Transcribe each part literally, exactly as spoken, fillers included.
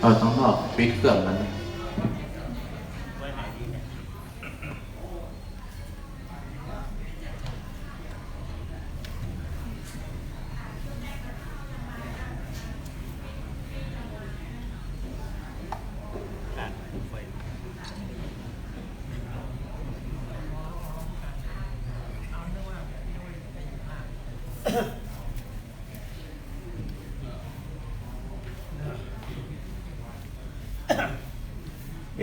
เอาตังนอกปิดเครื่องมัน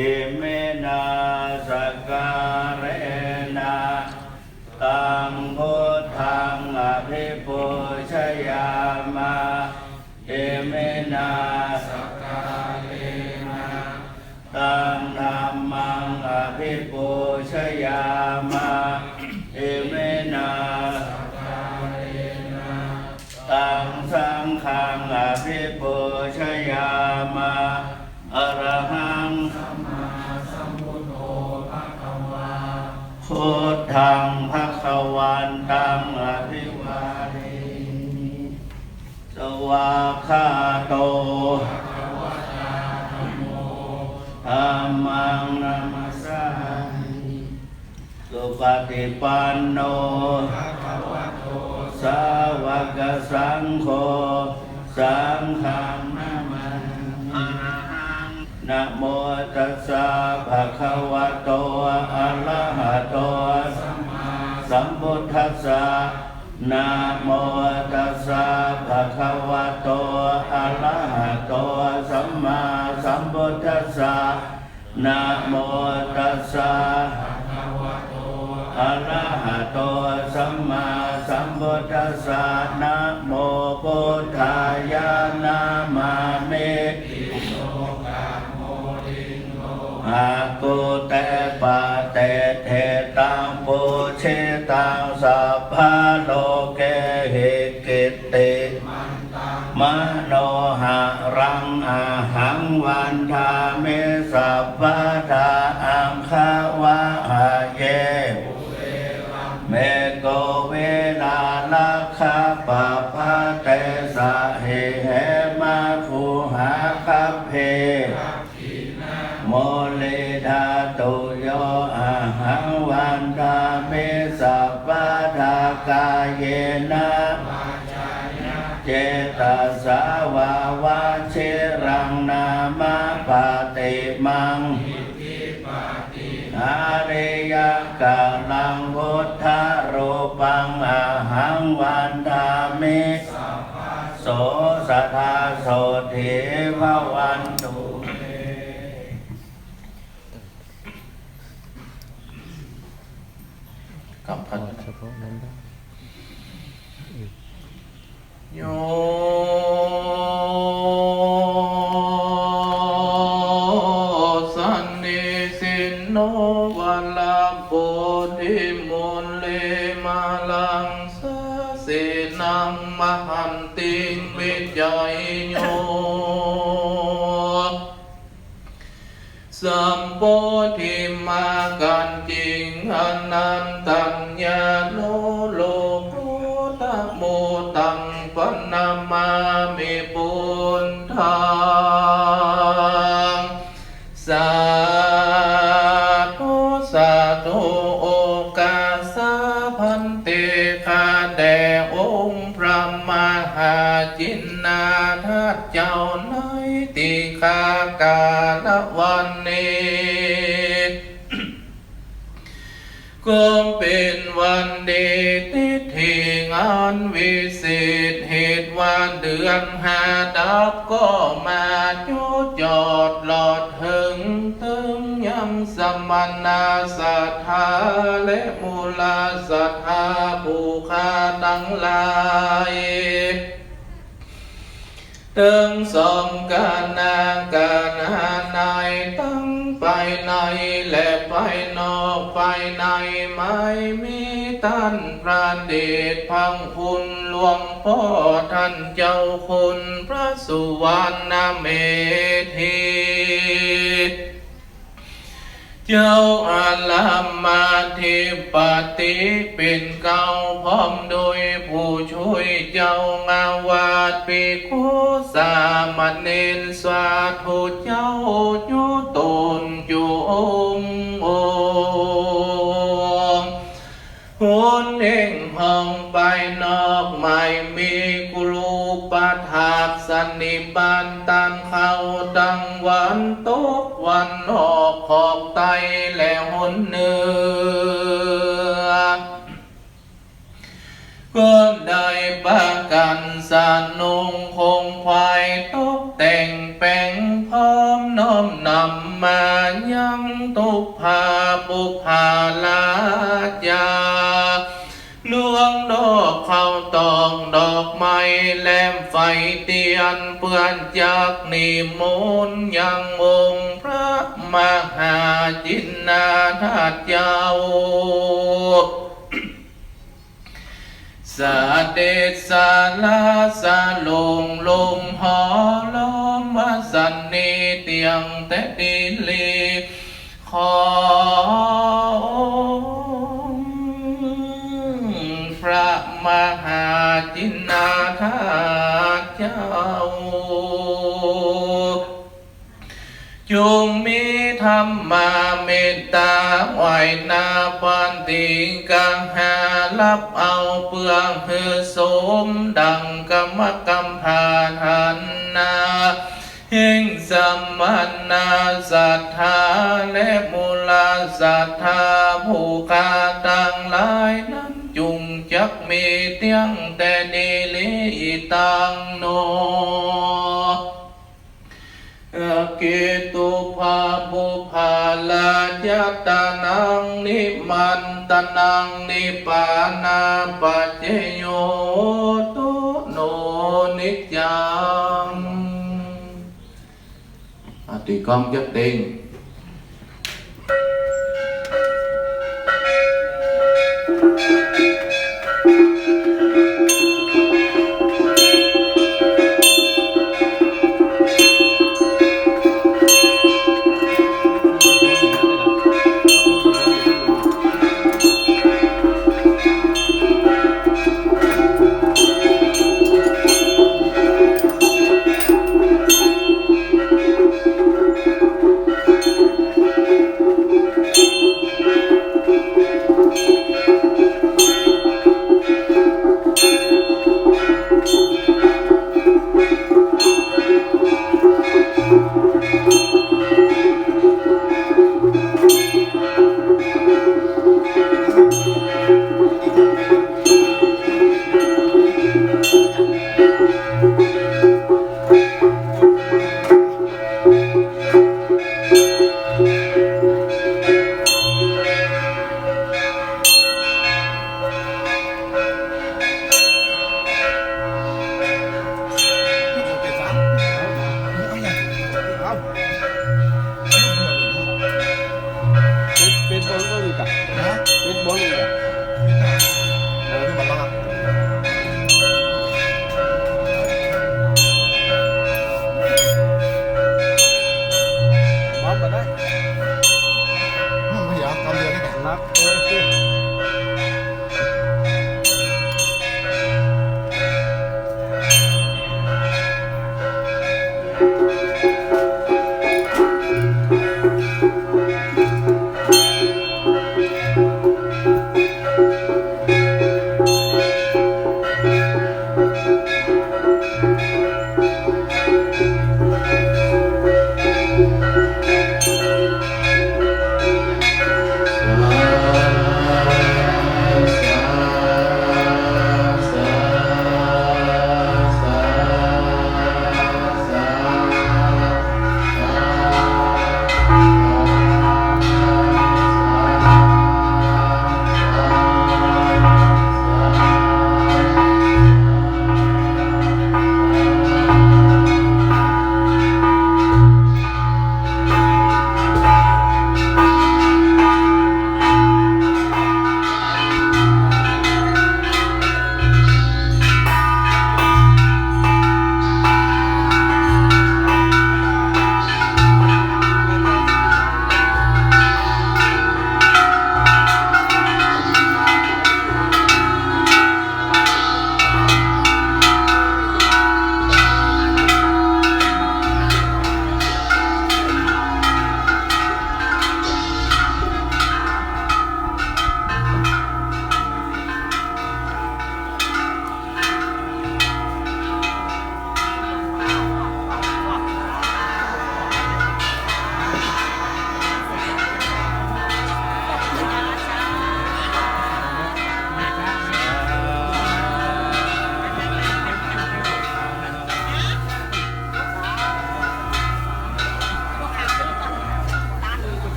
Iminā sakkārena taṃ buddhaṃ abhipūjayāma. Iminā sakkārena taṃ dhammaṃ abhipūjayāma. Iminā sakkārena taṃ saṅghaṃ abhipūjayāma. Arahaṃ sammāsambuddho bhagavā, buddhaṃ bhagavantaṃ abhivādemi. Svākkhāto bhagavatā dhammo, dhammaṃ namassāmi. Supaṭipanno bhagavato sāvakasaṅgho, saṅghaṃ namāmi. Arahaṃ. Namo tassa bhagavato arahato sammāsambuddhassa. Namo tassa bhagavato arahato sammāsambuddhassa. Namo tassa bhagavato arahato sammāsambuddhassa. Namo buddhāya. Namāmi. Tisokā mudinno, akū te patiṭṭhitaṃ, pūjitaṃ sabbalokehi, kittimantaṃ manoharaṃ, ahaṃ vandāmi sabbadā, aṅgavāhaye. Kuveramekavīrārakkhapabbate, sahi hemaguhāgabbhe. Dakkhiṇāmuri dhātuyo, ahaṃ vandāmi sabbadā, kāyena vācāya cetasā vā. Vajiraṃ nāma paṭimaṃ, iddhibhātiṃ hriyaṅkaraṃ, buddharūpaṃ ahaṃ vandāmi. Sabbaso sadā sotthī bhavantu me. กลับพัด เฉพาะนั้นได้ Yo sannisinno varabodhiṃ mūle, māraṃ sāsinaṃ mahantiṃ vijayo. Sambodhimāgacchiṃ anantañāṇo, lokuttamo taṃ paṇamāmi buddhaṃ. Sādhu sādhu โอกาสะ bhante ข้าแต่องค์พระมหาจินนาทะเจ้า ในติฆากาละวันนี้ ก็เป๋นวันดีทิฏฐิอันวิเศษ เหตุว่าเดือนห้าดับก็มาจุจอด ตลอดเถิง เถิงยังสมณะศรัทธาและมูลศรัทธาผู้ข้าตังหลาย ตึงสองกานาการหาใน ตังไปในและไปนอกไปใน ไม่มีต้านพระเดชพระคุณหลวงป้อต้านเจ้าคุณพระสุวรรณเมธี เจ้าอารามาธิปติเป๋นเกล้า พร้อมโดยผู้ช่วยเจ้าอาวาส ภิกขุสามเณร สาธุเจ้า อยู่ต๋นจุองค์ องค์ หนแห่งห้องไปนอก ไม่มีครูประถากสันนิบาตตันเข้า ตังวันตกวันออก ขอบใต้และหนเหนือ ก็ได้ปากั๋นสะนุงคงขวาย ตกแต่งแป๋งพร้อม น้อมนำมายังตุ๊ปาปุปปาราชา ลวงดอกข้าวตอก ดอกไม้แลมไฟเตียน เปื้อจักนิมนต์ยังองค์พระมหาจินนาถเจ้า เสด็จสละสลงลงหอล้อม สันนิเตียงแต่ดีหลี ของพระมหาจินนาถเจ้า จงมีธรรมาเมตต๋า ไหว้หน้าปฏิกหา ฮับเอาเปื้อหื้อสมดังกำมะกัมภาฐานะ แห่งสมณะศรัทธา และมูลศรัทธา ผู้ข้าตังหลายนั้น จุ่งจักมีเตี้ยงแต่ดีหลีตังหนอ เอเกตุปาปุปปาราชตานัง นิมันตานัง นิปปานาปัจจโย โตโน นิจจัง อ่ะ ตีกลองจักเต็ง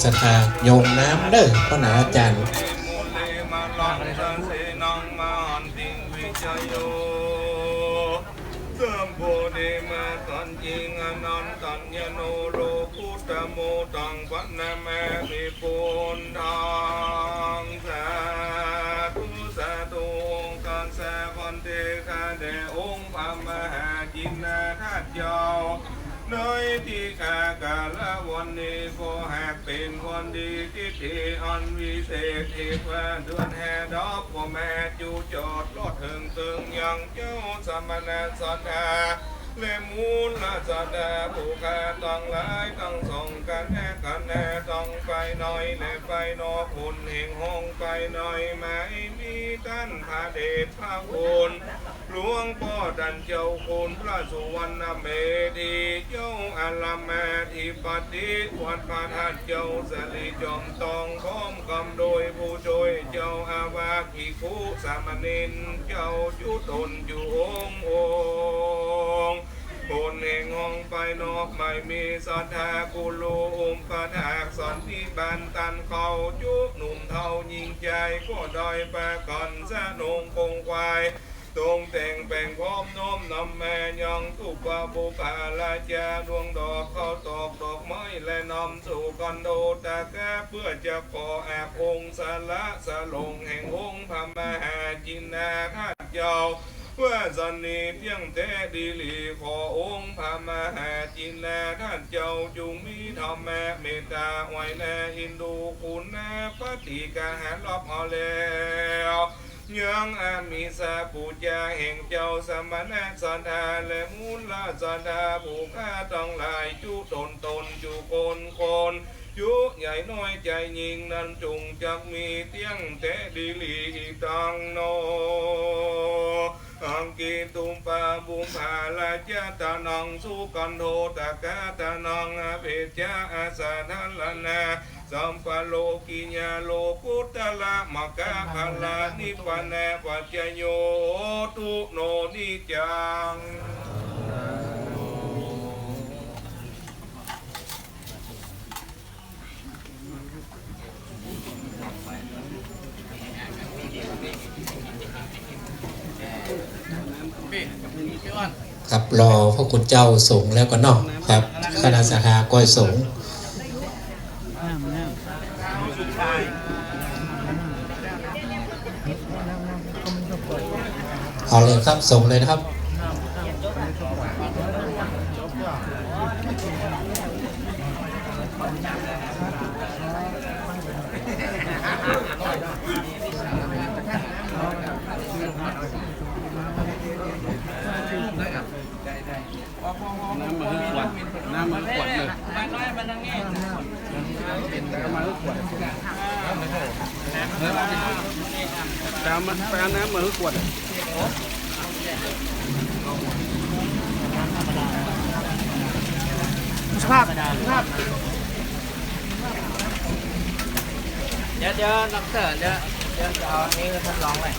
ศรัทธาโยมน้ำเด้อพ่อหนาอาจารย์ สัมโพธิมาสัจจิงอนันตัญญโนโลกุตโมตังพระนามามิปุณฑัง สาธุ สาธุ องค์การสาคอนเต ข้าแต่องค์พระมหาจินนาธาตุเจ้า ในตี้ข้ากาละวันนี้ก็หากเป๋นวันดีทิเภกอันวิเศษ ตี้ว่าเดือนห้าดอกก็แม่นจุจอดรอดเถิงเถิงยังเจ้าสมณะศรัทธา และมูลศรัทธาผู้ข้าตังหลายตังสองกั๋นแน่กั๋นแน่ ตังฝ่ายในและฝ่ายนอก คนแห่งห้องฝ่ายในไม่มีต้านพระเดชพระคุณ หลวงป้อต้านเจ้าคุณพระสุวรรณเมธี เจ้าอารามอธิปติวัดพระธาตุเจ้าสะหลีจ๋อมตอง พร้อมกำโดยผู้จ้วยเจ้าอาวาส ภิกขุสามเณรเจ้าจุ๊ตนจุ๊องค์องค์ คนแห่งห้องฝ่ายนอกไม่มีศรัทธา กุลุอุปัฏฐากสันติบาลต้านเขาจุ๊หนุ่มเฒ่าญิงจาย ก็ได้ปากั๋นสะนุงคงควาย ตรงแต่งแป๋งพร้อมน้อมนำมายังตุปะปุพพาราชา ดวงดอกข้าวตอกดอกไม้และนำสู่คันโธตกะ เปื้อจะขออาบองค์สละสลงแห่งองค์พระมหาจินนาธาตุเจ้า ว่าสันนิเพียงแต๊ดีหลี ขอองค์พระมหาจินนาธาตุเจ้าจุ่งมีธรรมะเมตตาอวยนาเอ็นดูคุณนาปฏิกาหารรอบเอาแล้ว ยังอามิสปูจาแห่งเจ้าสมณะศรัทธาและมูลศรัทธาผู้ข้าตังหลายจุ๊ตนตนจุ๊คนคน จุ๊ใหญ่น้อยจายยิ่งนั้นจุ่งจักมีเตี้ยงแต๊ดีหลีอีกตังหนอ อังกิตุปะปุพพาราชะตานัง สุคันโธตกะตานัง อเภจจะอาสาธารณะ สัพพะโลกิยะโลกุตตะระมรรคผลนิพพานะปัจจโย โหตุ โน นิจจัง ครับ รอพระคุณเจ้าสงฆ์แล้วก่อนเนาะครับ คณะศรัทธาก้อยสงฆ์ เอาเลยครับ ส่งเลยนะครับ น้ำมาหื้อขวด น้ำมาหื้อขวดเลย น้ำมาหื้อขวด เออ ไปเอามา ไปเอาน้ำมาหื้อขวด สภาพ สภาพ เดี๋ยว เดี๋ยว ด็อกเตอร์ เดี๋ยว เดี๋ยวจะเอาอันนี้ไปทดลองไว้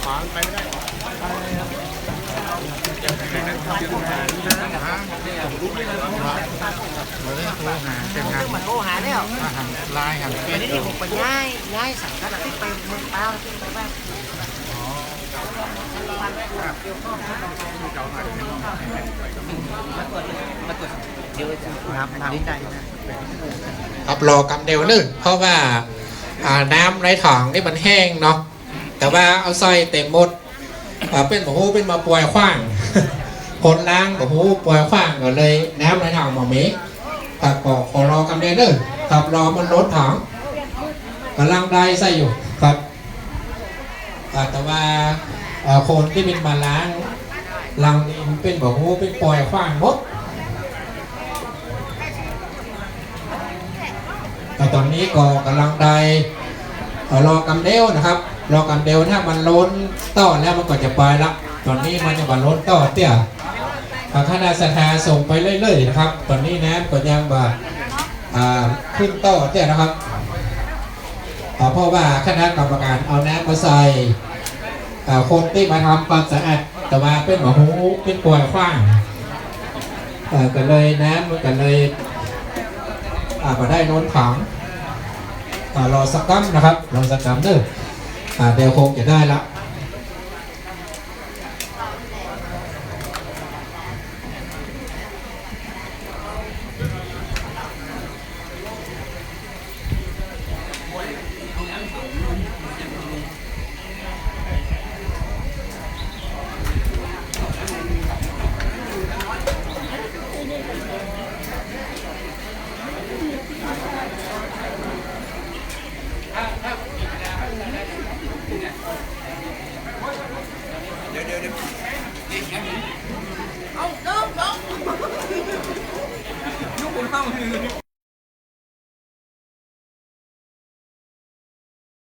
ขวามันไปไม่ได้ เดี๋ยวโทรหา เดี๋ยวโทรหา เดี๋ยวโทรหาแล้ว อ่า หันไลน์ หันเฟซ อันนี้ผมไปย้าย ย้ายสังกัดอาทิตย์ไปเมืองปาว อาทิตย์ไปบ้าน อ๋อ ครับ รอกำเดียวเนาะ เพราะว่า อ่า น้ำในถังนี่มันแห้งเนาะ แต่ว่าเอาใส่เต็มหมด อ่า เปิ้นบ่ฮู้ เปิ้นมาป่อยขว้าง คนล้างบ่ฮู้ ป่อยขว้างก็เลย น้ำในถังบ่มี ครับ ก็ขอรอกำเดียวเนาะ ครับ รอมันล้นถัง ก่ำลังได้ใส่อยู่ครับ อ่า แต่ว่า อ่า คนตี้เปิ้นมาล้าง ล้างนี่เปิ้นบ่ฮู้ เปิ้นป่อยขว้างหมด อ่า ต๋อนนี้ก็ก่ำลังได้ เอ่อ รอกำเดียวนะครับ รอกำเดียว ถ้ามันล้นต่อแล้วมันก็จะไปละ ต๋อนนี้มันยังบ่ล้นต่อเตื้อ อ่า คณะศรัทธาส่งไปเรื่อยๆ นะครับ ต๋อนนี้น้ำก็ยังบ่ อ่า ขึ้นต่อเตื้อนะครับ อ่า เพราะว่าคณะกรรมการเอาน้ำมาใส่ อ่า คนตี้มาทำความสะอาด แต่ว่าเปิ้นบ่ฮู้ เปิ้นป่อยขว้าง เอ่อ ก็เลยแหนม ก็เลย อ่า บ่ได้โน้นถาม อ่า รอสักกำนะครับ รอสักกำเน่อ อ่า เดี๋ยวคงจะได้ละ